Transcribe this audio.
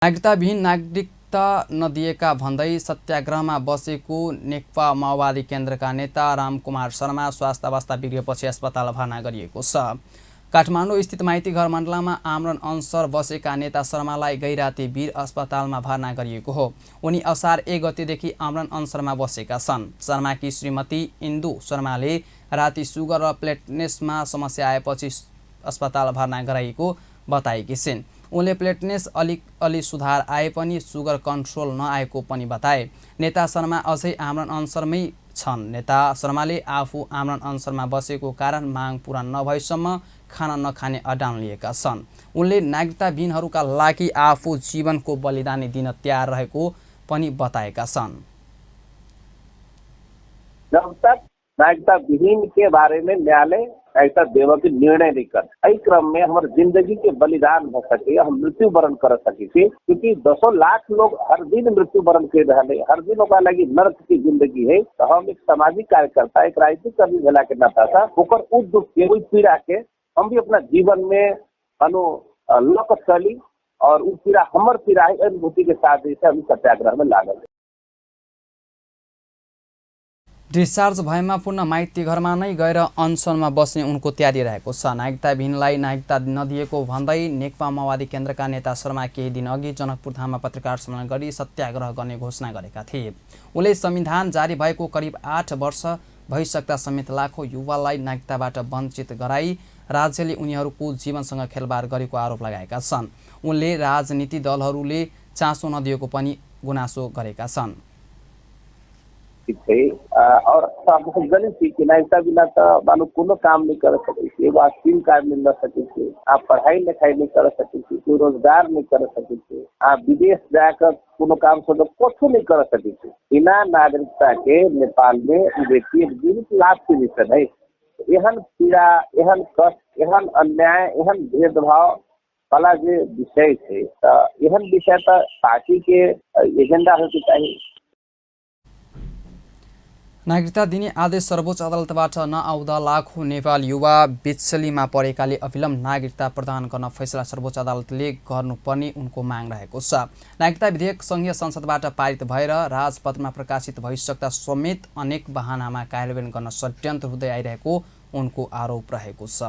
नागरिकताविहीन नागरिकता नदिएका भन्दै सत्याग्रहमा बसेको नेकपा माओवादी केन्द्रका नेता रामकुमार शर्मा स्वास्थ्य अवस्था बिग्रिएपछि अस्पताल भर्ना गरिएको छ। काठमाडौँ स्थित माइती घर मण्डलमा आमरण अनसर बसेका नेता शर्मालाई गैराती वीर अस्पतालमा भर्ना गरिएको हो। उनी असार 1 गतेदेखि आमरण अनसरमा बसेका छन्। शर्माकी श्रीमती इन्दु शर्माले राति सुगर र प्लेटलेट्समा समस्या आएपछि अस्पताल भर्ना गराइएको बताएकी छिन्। उनले प्लेटलेट्स अलि सुधार आए पनि सुगर कन्ट्रोल नआएको पनि बताए। नेता शर्मा अझै आमरण अनसरमै छन्। नेता शर्माले आफू आमरण अनसरमा बसेको कारण माग पूरा नभएसम्म खाना नखाने अडान लिएका छन्। उनले नागरिकताविहीनहरूका लागि आफू जीवनको बलिदानी दिन तयार रहेको पनि बताएका छन्। जब तक नागरिकता विहीन के बारे में न्यायालय ऐसा देवकी निर्णय नहीं कर, इस क्रम में हमारे जिंदगी के बलिदान हो सके, हम मृत्यु वरण कर सके, क्योंकि 200 लाख लोग हर दिन मृत्यु वरण कर रहे हैं। हर दिन ओकरा लगी नर्क की जिंदगी है। तो हम एक सामाजिक कार्यकर्ता, एक राजनीतिक कर्मी भेला के नाता था ओकर दुख के पीड़ा के हम भी अपना जीवन में लक चली और उ पीड़ा हमर पीड़ा है अनुभूति के साथ जैसे हम सत्याग्रह में लागल। डिस्चार्ज भएमा पुनः माइती घरमा नै गएर अनसनमा बस्ने उनको तयारी रहेको छ। नागरिकताविहीनलाई नागरिकता नदिएको भन्दै नेकपा माओवादी केन्द्रका नेता शर्मा केही दिन अघि जनकपुर धाममा पत्रकार सम्मेलन गरी सत्याग्रह गर्ने घोषणा गरेका थिए। उनले संविधान जारी भएको करिब 8 वर्ष भइसक्दा समेत लाखौं युवालाई नागरिकताबाट वञ्चित गराई राज्यले उनीहरूको जीवनसँग खेलबाड गरेको आरोप लगाएका छन्। उनले राजनीति दलहरूले चासो नदिएको पनि गुनासो गरेका छन्। और गलत थी कि नागरिकता बिना तो मानो कोनो काम नहीं कर सके, एगो स्कीम कार्ड मिल न सके, आप पढ़ाई लिखाई नहीं कर सके, कोई रोजगार नहीं कर सके, आप विदेश जाकर कोनो काम से कुछ नहीं कर सके। बिना नागरिकता के नेपाल में व्यक्ति जीवित लाभ के विषय है। एहन पीड़ा, एहन कष्ट, एहन अन्याय, एहन भेदभाव वाला जो विषय है, एहन विषय तो पार्टी के एजेंडा होके चाहिए। नागरिकता दिने आदेश सर्वोच्च अदालतबाट नआउँदा लाखौं नेपाल युवा बिचलीमा परेकाले अविलम्ब नागरिकता प्रदान गर्न फैसला सर्वोच्च अदालतले गर्नुपर्ने उनको माग रहेको छ। नागरिकता विधेयक संघीय संसदबाट पारित भएर राजपत्रमा प्रकाशित भइसक्दा समेत अनेक बहानामा कार्यान्वयन गर्न षड्यन्त्र हुँदै आइरहेको उनको आरोप रहेको छ।